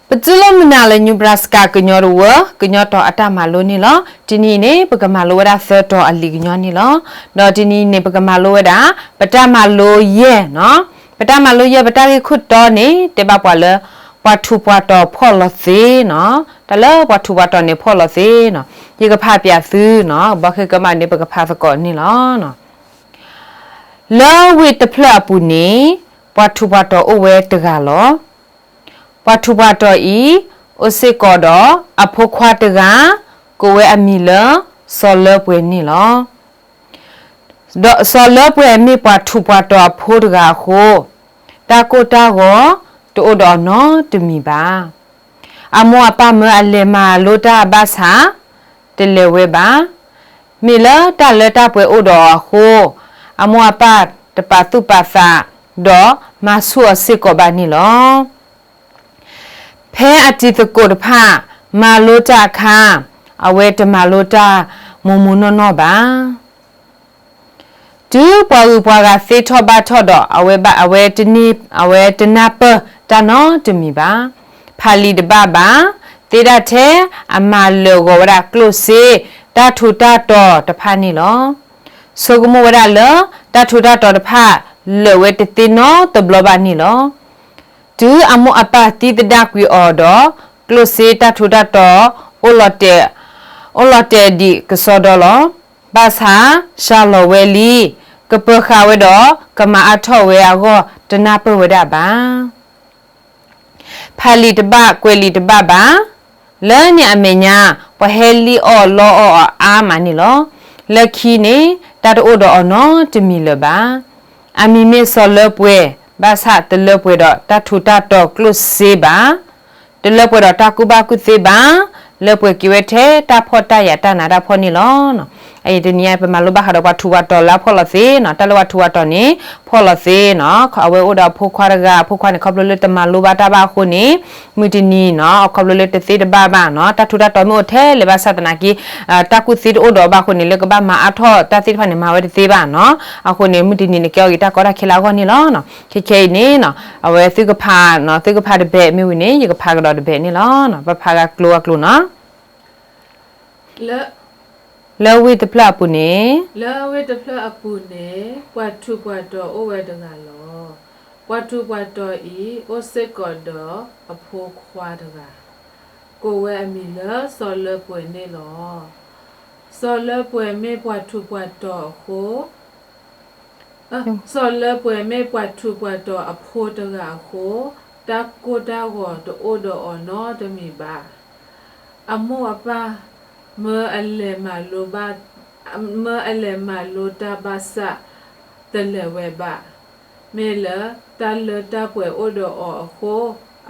ပတူၢ်လိာ်မုာ်နၤလၢ Nebraska ကညီတဝၢ ကညီတီၤအတၢ်မၤလိန့ၣ်လီၤ. တနံၤအံၤန့ၣ် ပကမၤလိဝဲဒၣ်သၢတီၤအလံာ်ကညီန့ၣ်လီၤ. ဒီးတနံၤအံၤန့ၣ် ပကမၤလိဝဲဒၣ် ပတၢ်မၤလိယဲၢ်နီၤ. ပတၢ်မၤလိယဲၢ် ပတၢ်ဂ့ၢ်ခိၣ်တီန့ၣ် တဲဘၣ်ပှၤလၢ ပှၤထူးပှၤတီၤဖှီၣ်လီၤသ့နီၤ. တၢ်လၢပှၤထူးပှၤတီၤန့ၣ်ဖှီၣ်လီၤသ့နီၤ. ယကဖးပၠးသုနီၤ, ဘီဃ့ကမၣ်န့ၣ် ပကဖးသကိးန့ၣ်လီၤ. လၢဝ့ၢ်တဖျၢၣ်အပူၤန့ၣ် ပှၤထူးပှၤတီၤအိၣ်ဝဲတဂၤလီၤ. ပှၤထူးပှၤတီၤအံၤ အိၣ်စ့ၢ်ကီးဒီးအဖိခွါတဂၤ, ကိးဝဲအမံၤလၢ စီၤလၢပှဲၤန့ၣ်လီၤ. ဒီးစီၤလၢပှဲၤမ့ၢ်ပှၤထူးပှၤတီၤအဖိတဂၤအဃိ, တၢ်ကိၢ်တၢ်ဂီၤတအိၣ်ဒီးအီၤနီတမံၤဘၣ်. အမိၢ်အပၢ်မၢအလဲၤမၤလိတၢ်ဘၣ်ဆၣ်, တလဲၤဝဲဘၣ်. မ့ၢ်လၢတၢ်လၢတၢ်ပှဲၤအိၣ်ဒီးအီၤအဃိ, အမိၢ်အပၢ်တပာ်သူၣ်ပာ်သး, ဒီးမၤဆူၣ်အီၤစ့ၢ်ကီးဘၣ်န့ၣ်လီၤ. ဖဲအတံၤသကိးတဖၣ် မၤလိတၢ်အခါ, အဝဲတမၤလိတၢ်မိၢ်မိၢ်နီၢ်နီၢ်ဘၣ်. တုၤပှၤဂုၤပှၤဂၤသ့ထီၣ်ဘၣ်ထီၣ်ဒီး အဝဲဘၣ်, အဝဲတန့ၢ်, အဝဲတနၢ်ပၢၢ်တၢ်နီတမံၤဘၣ်. ဖးလံာ်တဘၣ်ဘၣ်. သ့ဒၣ်ထဲအမၤလၢာ်ဂီၤဝဲဒၣ်ကျိၣ်စ့ တၢ်ထူးတၢ်တီၤတဖၣ်န့ၣ်လီၤ. ဆိကမိၣ်ဝဲဒၣ်လၢ တၢ်ထူးတၢ်တီၤတဖၣ် လၢာ်ဝဲတသ့နီတဘျီဘၣ်န့ၣ်လီၤ. တုၤအမိၢ်အပၢ်သံသဒၣ်ကွံာ်အီၤဒီး, ကျိၣ်စ့တၢ်ထူးတၢ်တီၤ အိၣ်လီၤတဲာ်ဒံးကစီဒီလီၤ. ဘၣ်ဆၣ်စှၤလီၤဝဲလံ. ကပၢၤဃာ်ဝဲဒီး ကမၤအါထီၣ်ဝဲအဂီၢ် တနၢ်ပၢၢ်ဝဲဒၣ်ဘၣ်. ဖးလံာ်တဘၣ်, ကွဲးလံာ်တဘၣ်ဘၣ်. လၢန့ၣ်အမဲာ်ညါ ပှၤဟဲလံၣ်အီၣ်လီအီၣ်အီၤအါမးန့ၣ်လီၤ. လၢခံန့ၣ် တၢ်တအိၣ်ဒီးအီၤနီတမံၤလၢၤဘၣ်. အမံၤမ့ၢ်စီၤလၢပှဲၤ, ဘၣ်ဆၣ်တလၢပှဲၤဒီးတၢ်ထူးတၢ်တီၤကျိၣ်စ့ဘၣ်. တလၢပှဲၤဒီးတၢ်ကူၣ်ဘၣ်ကူၣ်သ့ဘၣ်. လၢပှဲၤက့ၤဝဲထဲတၢ်ဖှီၣ်တၢ်ယာ်တၢ်နးတၢ်ဖှီၣ်န့ၣ်လီၤ. အံၤတနံၤအံၤ ပမၤလိဘၣ်ဃးဒီးပှၤထူးပှၤတီၤလၢအဖှီၣ်လီၤသ့နီၤ. တၢ်လၢပှၤထူးပှၤတီၤန့ၣ် ဖှီၣ်လီၤသ့နီၤ. အဝဲအိၣ်ဒီးအဖိခွါတဂၤ, အဖိခွါန့ၣ် ခီဖျိလၢတမၤလိဘၣ်တၢ်ဘၣ်အဃိန့ၣ်, မုၢ်တနံၤနီၤ, အခီဖျိလၢတသ့တဘၣ်ဘၣ်နီၤ, တၢ်ထူးတၢ်တီၤမ့ၢ်အိၣ်ထဲလဲၣ်ဘၣ်ဆၣ်သနာ်က့ တၢ်ကူၣ်သ့တအိၣ်ဒီးဘၣ်အဃိန့ၣ် လၢကဘၣ်မၤအါထီၣ်တၢ်သ့ၣ်တဖၣ်န့ၣ် မၤဝဲတသ့ဘၣ်နီၤ. အဃိန့ၣ် မုၢ်တနံၤန့ၣ် ကဲအီၤဂ့ၤတၢ်ကီတၢ်ခဲလၢအဂီၢ်န့ၣ်လီၤ. ခဲခဲအံၤန့ၣ်နီၤ, အဝဲသုကဖး, သုကဖးတဘဲးမ့ၢ်ဝံၤန့ၣ် ယကဖးကဒီးတဘဲးန့ၣ်လီၤ. ပဖးဂၤကျိၤဂၤကျိၤနီၤ. လၢဝ့ၢ်တဖျၢၣ်အပူၤန့ၣ်, လၢဝ့ၢ်တဖျၢၣ်အပူၤန့ၣ် ပှၤထူးပှၤတီၤအိၣ်ဝဲတဂၤလီၤ. ပှၤထူးပှၤတီၤအံၤ အိၣ်စ့ၢ်ကီးဒီးအဖိခွါတဂၤ, ကိးဝဲအမံၤလၢစီၤလၢပှဲၤန့ၣ်လီၤ. စီၤလၢပှဲၤမ့ၢ်ပှၤထူးပှၤတီၤအဃိ, စီၤလၢပှဲၤမ့ၢ်ပှၤထူးပှၤတီၤအဖိတဂၤအဃိ, တၢ်ကိၢ်တၢ်ဂီၤတအိၣ်ဒီးအီၤနီတမံၤဘၣ်. အမိၢ်အပၢ် မၢအလဲၤမၤလိဘၣ်, မၢအလဲၤမၤလိတၢ်ဘၣ်ဆၣ် တလဲၤဝဲဘၣ်. မ့ၢ်လၢတၢ်လၢတၢ်ပှဲၤအိၣ်ဒီးအီၤအဃိ,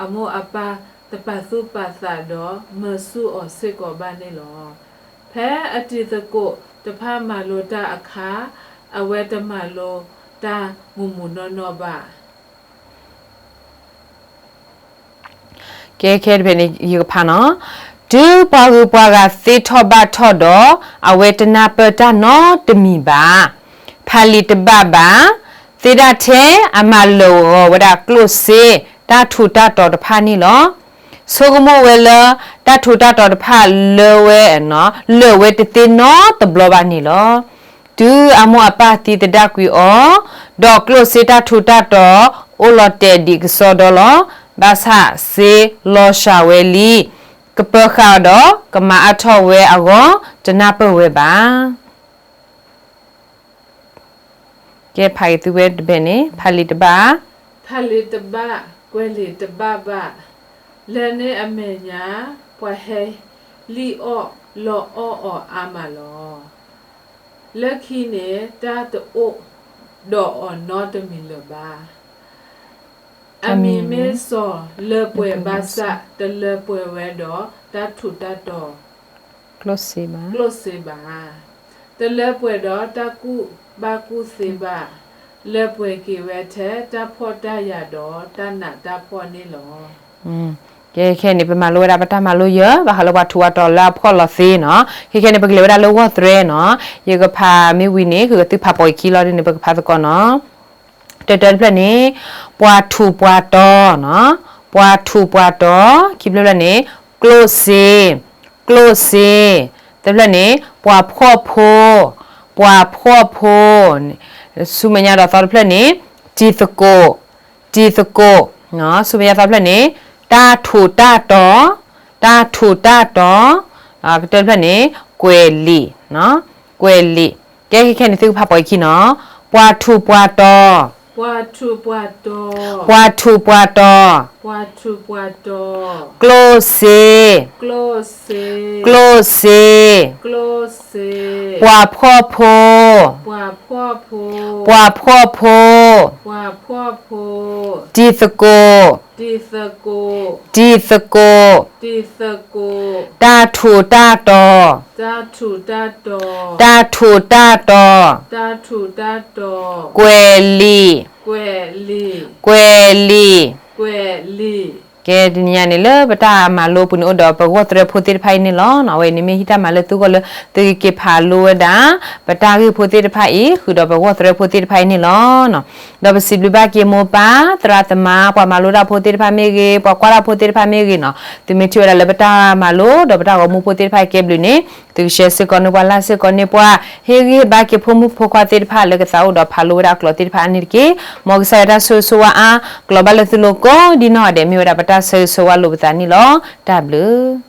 အမိၢ်အပၢ်တပာ်သူၣ်ပာ်သးဒီးမၢဆူၣ်အီၤစ့ၢ်ကီးဘၣ်န့ၣ်လီၤ. ဖဲအတံၤသကိးတဖၣ်မၤလိတၢ်အခါ, အဝဲတမၤလိတၢ်မုၢ်မုၢ်နီၢ်နီၢ်ဘၣ်. ကဲ ခဲတဘဲန့ၣ် ယကဖးနီၤ. တုၤပှၤဂုၤပှၤဂၤသ့ထီၣ်ဘၣ်ထီၣ်ဒီး, အဝဲတနၢ်ပၢၢ်တၢ်နီတမံၤဘၣ်. ဖးလံာ်တဘၣ်ဘၣ်. သ့ဒၣ်ထဲအမၤလၢာ်ဂီၤဝဲဒၣ်ကျိၣ်စ့ တၢ်ထူးတၢ်တီၤတဖၣ်န့ၣ်လီၤ. ဆိကမိၣ်ဝဲလၢ တၢ်ထူးတၢ်တီၤတဖၣ်လၢဝဲ, လၢာ်ဝဲတသ့နီတဘျီဘၣ်န့ၣ်လီၤ. တုၤအမိၢ်အပၢ်သံသဒၣ်ကွံာ်အီၤ, ဒီးကျိၣ်စ့တၢ်ထူးတၢ်တီၤ အိၣ်လီၤတဲာ်ဒံးကစီဒီလီၤ. ဘၣ်ဆၣ်စ့လီၤစှၤဝဲလံ. ကပၢၤဃာ်ဒီးကမၤအါထီၣ်ဝဲအဂီၢ် တနၢ်ပၢၢ်ဝဲဘၣ်. ကဲဖးက့ၤသုဝဲတဘဲန့ၣ် ဖးလံာ်တဘၣ်, ဖးလံာ်တဘၣ်, ကွဲးလံာ်တဘၣ်ဘၣ်. လၢန့ၣ်အမဲာ်ညါ ပှၤဟဲလံၣ်အီၣ်လီအီၣ်အီၤအါမးလီၤ. လၢခံန့ၣ် တၢ်တအိၣ်ဒီးအီၤနီတမံၤလၢၤဘၣ်. အမံၤမ့ၢ်စီၤလၢပှဲၤဘၣ်ဆၣ် တလၢပှဲၤဝဲဒီးတၢ်ထူးတၢ်တီၤ ကျိၣ်စ့ဘၣ်, တလၢပှဲၤဒီးတၢ်ကူၣ်ဘၣ်ကူၣ်သ့ဘၣ်. လၢပှဲၤက့ၤဝဲထဲတၢ်ဖှီၣ်တၢ်ယာ်ဒီးတၢ်နးတၢ်ဖှီၣ်န့ၣ်လီၤ. ကဲ ခဲန့ၣ် ပမၤလိဝဲဒၣ်ပတၢ်မၤလိယဲၢ် ဘၣ်ဃးလၢပှၤထူးပှၤတီၤလၢအဖှီၣ်လီၤသ့နီၤ. ခဲခဲန့ၣ် ပကလဲၤဝဲဒၣ်လၢဂီၢ်သရဲနီၤ. ယကဖးမ့ၢ်ဝံၤန့ၣ် ဃုာ်ကသုဖးပိာ်အခံလီၤဒ်န့ၣ် ပကဖးသကိးနီၤ. တၢတၢတဖျၢၣ်န့ၣ် ပှၤထူးပှၤတီၤနီၤ. ပှၤထူးပှၤတီၤ, ခံဖျၢၣ်ဖျၢၣ်န့ၣ် ကျိၣ်စ့, ကျိၣ်စ့, သၢဖျၢၣ်န့ၣ် ပှၤဖှီၣ်ဖိ, ပှၤဖှီၣ်ဖိ, ဆူမဲာ်ညါဒီးသီတဖျၢၣ်န့ၣ် တံၤသကိး, တံၤသကိး, ဆူမဲာ်ညါသီတဖျၢၣ်န့ၣ် တၢ်ထူးတၢ်တီၤ, တၢ်ထူးတၢ်တီၤ, ကတၢၢ်တဖျၢၣ်န့ၣ် ကွဲၤလံာ်, ကွဲၤလံာ်, ကဲခဲခဲန့ၣ်သုကဖးပိာ်အခံနီၤ, ပှၤထူးပှၤတီၤ ပှၤထူးပှၤတီၤ, ပှၤထူးပှၤတီၤ, ပှၤထူးပှၤတီၤ, ကျိၣ်စ့, ကျိၣ်စ့, ကျိၣ်စ့, ကျိၣ်စ့, ပှၤဖှီၣ်ဖိ, ပှၤဖှီၣ်ဖိ, ပှၤဖှီၣ်ဖိ, ပှၤဖှီၣ်ဖိ, တံၤသကိး, တံၤသကိး, တံၤသကိး, တံၤသကိး, တၢ်ထူးတၢ်တီၤ, တၢ်ထူးတၢ်တီၤ, တၢ်ထူးတၢ်တီၤ, တၢ်ထူးတၢ်တီၤ, ကွဲၤလံာ်, ကွဲၤလံာ်, ကွဲၤလံာ်, ကွဲၤလံာ်. ကဲတနံၤညါန့ၣ်လၢပတၢ်မၤလိပူၤန့ၣ်အိၣ်ဒီးပဂီၢ်သရဲဖိသ့ၣ်တဖၣ်အံၤန့ၣ်လီၤ. အဝဲအံၤန့ၣ်မ့ၢ်ဟံၣ်တၢ်မၤလၢသုဂီၢ်လၢသုကက့ၤဖးလိဝဲဒၣ် ပတၢ်ဂ့ၢ်ဖိသ့ၣ်တဖၣ်အံၤ ဃုာ်ဒီးပဂီၢ်သရဲဖိသ့ၣ်တဖၣ်အံၤန့ၣ်လီၤ. ဒီးပစံးဘျုးဘၣ်က့ၤမိၢ်ပၢ်သရၣ်သမါ ပှၤမၤလိတၢ်ဖိသ့ၣ်တဖၣ်မ့ၢ်ဂ့ၤ, ပှၤကွၢ်တၢ်ဖိသ့ၣ်တဖၣ်မ့ၢ်ဂ့ၤနီၤ, သုမ့ၢ်ထံၣ်ဝဲဒၣ်လၢပတၢ်မၤလိ ဒီးပတၢ်ဂီၤမူဖိသ့ၣ်တဖၣ်အံၤကဲဘျုးန့ၣ် သုကshareစ့ၢ်ကီးန့ၢ်ပှၤ likeစ့ၢ်ကီးန့ၢ်ပှၤ, ဟ့ၣ်ဂံၢ်ဟ့ၣ်ဘါက့ၤဖိမုၣ်ဖိခွါသ့ၣ်တဖၣ်လၢကသးအိၣ်ဒီးဖးလိဝဲဒၣ်အကျိာ်သ့ၣ်တဖၣ်အါန့ၣ်တက့ၢ်. မ်ကစၢ်ယွၤတၢ်ဆိၣ်ဂ့ၤဆိၣ်ဝါအါ ကျိၤဘၣ်လၢသုလိၤကိးဒ်နီၢ်ဂၤဒဲး မ့ၢ်ဝဲဒၣ်ပတၢ်ဆိၣ်ဂ့ၤဆိၣ်ဝါလိာ်ပသးန့ၣ်လီၤ. တၢ်ဘျုး